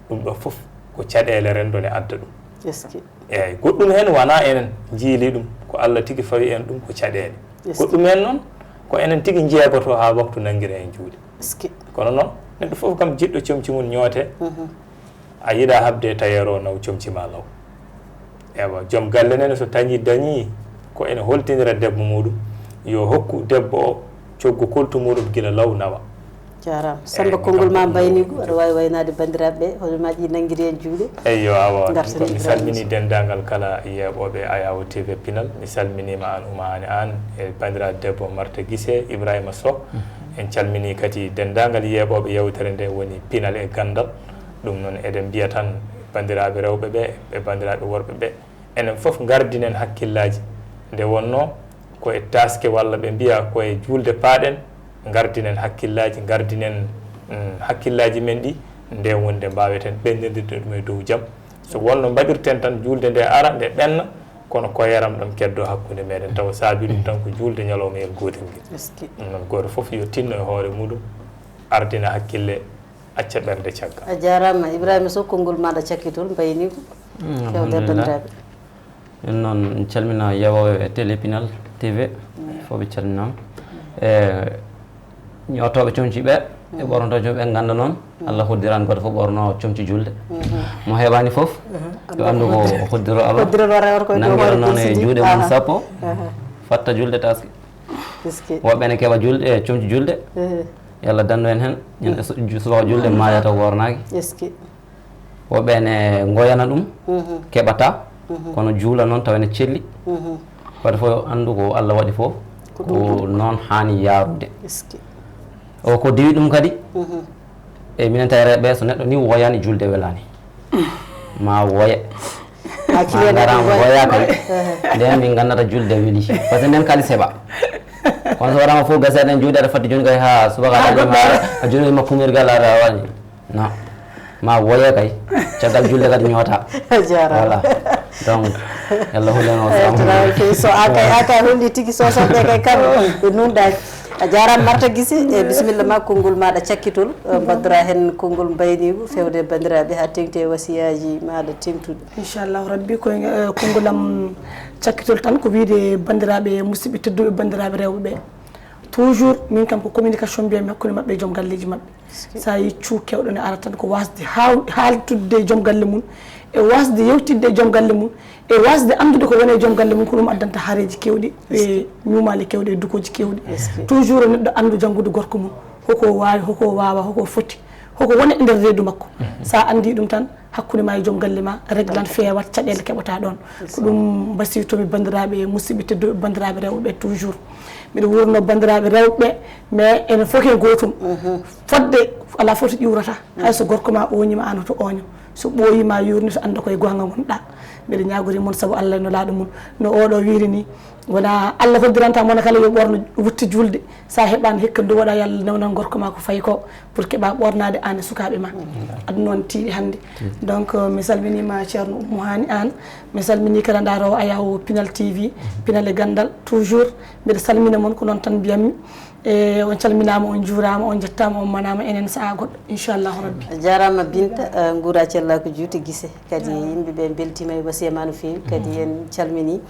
Ɗum ɗo fof ko caɗeele renndo ne adda ɗum. Eeyi, goɗɗum heen wonaa enen njiili ɗum, ko Allah tigi fawi en ɗum, ko caɗeele. Goɗɗum heen noon, ko enen tigi njeegoto haa waktu nanngira en juuɗe. Kono noon, neɗɗo fof kam jiɗɗo comci mum ñoote, a yiɗa haɓde e tailleur o naw comci ma law. Ewa, joom galle nene so tañi dañi ko ene holtinira debbo muɗum, yo hokku debbo o coggu koltu muɗum gila law nawa. Jarama. Samba, konngol ma mbaynigu, aɗa waawi waynaade banndiraaɓe ɓe, hono ma ɗi nanngiri en juuɗe. Eyyo, awa, mi salmini denndaangal kala yeeɓooɓe Ayawo T V Pinal. Mi salminiima aan Oumou Aane Aan e banndiraaɗo debbo Marta Gise, Ibrahima Sow. En calminii kadi denndaangal yeeɓooɓe yeewtere nde woni Pinal e Ganndal. Ɗum noon eɗen mbiya tan banndiraaɓe rewɓe ɓe e banndiraaɓe worɓe ɓe, enen fof ngardinen hakkillaaji. Nde wonnoo ko e taaske walla ɓe mbiya ko e juulde paaɗen, ngardinen hakkillaaji, ngardinen, mm, hakkillaaji men ɗi, nde woni nde mbaaweten ɓenndirde ɗum e dow jam. So wonno mbaɗirten tan juulde nde ara, nde ɓenna, kono ko yaram ɗam keddoo hakkunde meɗen, tawa saabi ɗum tan ko juulde ñalawmayel gootel ngel. Ɗum noon, gooto fof yo tinno e hoore muɗum, ardina hakkille, acca ɓernde caggal. A jaaraama. Ibrahima Sow, konngol maaɗa cakkitol, mbaynigu. Fewde e banndiraaɓe. Ɗum noon, en calmina yeewooɓe e Télé Pinal T V, fof ɓe calminaama. E ñootooɓe comci ɓe, e ɓornotooɓe comci ɓe, ngannda noon, Allah hoddiraani gooto fof ɓorno comci juulde. Mo heɓaani fof, yo anndu ko hoddiro Allah. Nanngiro noon e juuɗe mum sappo, fatta juulde taaske. Woɓɓe ne keɓa juulde, e comci juulde. Yo Allah dandu en heen. Ñande su-, ju-, subaka juulde, maaya taw wornaaki. Woɓɓe ne ngoyana ɗum, keɓata, kono juula noon tawa ene celli. Waɗde fof anndu ko Allah waɗi fof, ko noon haani yaarude. O ko diwi ɗum kadi, e minen tawi rewɓe, so neɗɗo ni woyaani, juulde welaani. Ma woye. Accilen. Ngaraama goya kay. Nden min ngannata julde weli, parce que nden kadi seɓa. Kono so waɗama fof gasi aɗen juuɗe aɗa fatti joni kay ha subaka aɗa joni ma kumirgal aɗa waɗi. Non. Ma woye kay. Caggal julde kadi ñoota. A jarama. Voilà. Donc, yalla hulen o. Eyi, salamu. Tinaw ke so a kay, a kay holli tigi sosoɓe kay kam ɓe nunɗaki. A jarama Marta Gise, e bisimilla ma konngol maɗa cakkitol, eh, mbaddora hen konngol mbaynigu fewde bandiraɓe ha tengti e wasiyaji maɗa tengtuɗi. Inchallahu Rabbi, ko, eh, konngol am cakkitol tan ko wiide bandiraɓe musidɓe tedduɓe bandiraɓe rewɓe ɓe. Toujours min kam ko communication mbiyami hakkude maɓɓe e joom galleji maɓɓe. Sa yi cuu kewɗo ne ara tan ko wasde haw-, haaltudde e joom galle mum, e wasde yewtidde e joom galle mum, e wasde anndude ko woni e joom galle mum, ko ɗum addanta hareji kewɗi, e ñuumali kewɗi, e dukoji kewɗi. Toujours neɗɗo anndu janngude gorko mum, hoko waawi, hoko waawa, hoko foti, hoko woni e nder reedu makko. Sa anndi ɗum tan, hakkunde ma e joom galle ma, reglan feewat, caɗeele keɓata ɗon. Ko ɗum mbasiytomi banndiraaɓe e musidɓe tedduɓe, banndiraaɓe rewɓe toujours. Mbiɗa wuurno banndiraaɓe rewɓe, mais enen fof ko gootum. Fodde alaa fof to ƴuurata. Hay so gorko ma ooñima, aan hoto ooño. So ɓooyima, yuurnito, annda koye goonga ngonɗa. Mbiɗa ñaagori mon sabu Allah e Nulaaɗo mum. No oɗo wiiri ni, wona Allah hoddiranta mona kala yo ɓorno wutte julde. Sa heɓaani hikka ndu waɗa, yo Allah newnan gorko ma ko fayi ko pour keɓa ɓornaade aan e sukaaɓe ma. Aduna on tiiɗi hannde. Donc, euh, mi salminiima Ceerno Ummu Haani Aan. Mi salminii kala ndaaroowo Ayaw Pinal T V, Pinal e Ganndal, toujours. Mbiɗa salmina mon, ko noon tan mbiyammi. E, on calminaama, on njuuraama, on njettaama, on manaama enen sahaa goɗɗo, inchallahu rabbi. A jaaraama Binta, eh, nguura cella ko juuti gise. Kadi yimɓe ɓe mbeltiima e wasiya ma no feewi. Kadi en calminii,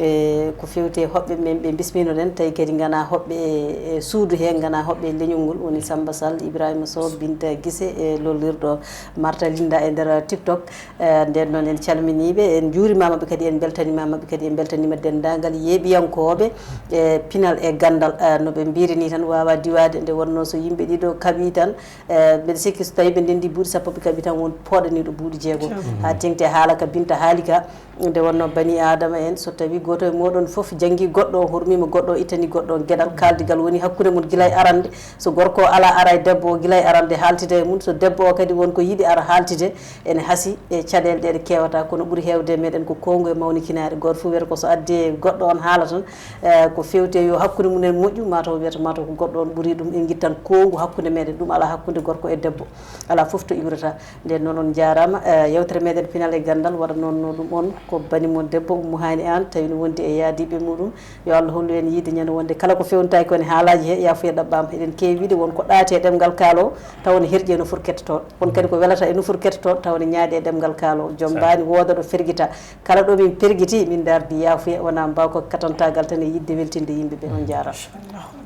eh, ko feewti e hoɓɓe men ɓe mbismiinoɗen, tawi kadi ngana hoɓɓe e, e suudu he, ngana hoɓɓe e leñol ngol, woni Samba Sall, Ibrahima Sow, Binta Gise, e lollirɗo Marta Linda e nder TikTok. Eh, nden noon en calminiiɓe, en njuurimaama ɓe kadi, en mbeltaniima maɓɓe kadi, en mbeltaniima denndaangal yeeɓiyankooɓe, eh, Pinal e Ganndal. Eh, no ɓe mbiri ni tan waawa diwaade, nde wonnoo so yimɓe ɗiɗo kaɓii tan, eh, mbeɗa sikki so tawii ɓe ndenndi buuɗi sappo, ɓe kaɓii tan won pooɗaniiɗo buuɗi jeegom. Haa teŋti e haala ka Binta haali ka, nde wonnoo bani Aadama en, so tawii gooto e mooɗon fof janngii goɗɗo o, hormiima goɗɗo o, ittanii goɗɗo o geɗal, kaaldigal woni hakkunde mon gila e arande. So gorko o alaa ara e debbo o gila e arande haaltida e mum, so debbo o kadi won ko yiɗi ara haaltide, ene hasii e caɗeele ɗe ɗe keewata, kono ɓuri heewde e meɗen ko koongu e mawnikinaare. Gooto fof wiyata ko so addii e goɗɗo on haala tan, eh, ko feewti e yo hakkunde mum en moƴƴu, mataw wiyata mataw ko goɗɗo on ɓuri ɗum, en ngittan koongu hakkunde meɗen, ɗum alaa hakkunde gorko e debbo, alaa fof to iwrata. Nden noon on njaaraama, eh, yewtere meɗen Pinal e Ganndal waɗanoono ɗum on ko bani mon debbo Ummu Haani Aan, tawi no wondi e yaadiiɓe muɗum. Yo Allah hollu en yiide ñande wonde kala ko fewntaaki ko ne haalaaji he, yaafuya ɗaɓɓaama. Eɗen keewi wiide won ko ɗaati e ɗemngal kaalo, tawa ne herƴi e nofuru kettotooɗo. Won kadi ko welata e nofuru kettotooɗo, tawa ne ñaaɗi e ɗemngal kaalo. Jommbaani, wooda ɗo fergita. Kala ɗo min pergiti, min ndardi yaafuya, wonaa mbaaw ko katantaagal tan e yiɗde weltinde yimɓe ɓe. On njaaraama.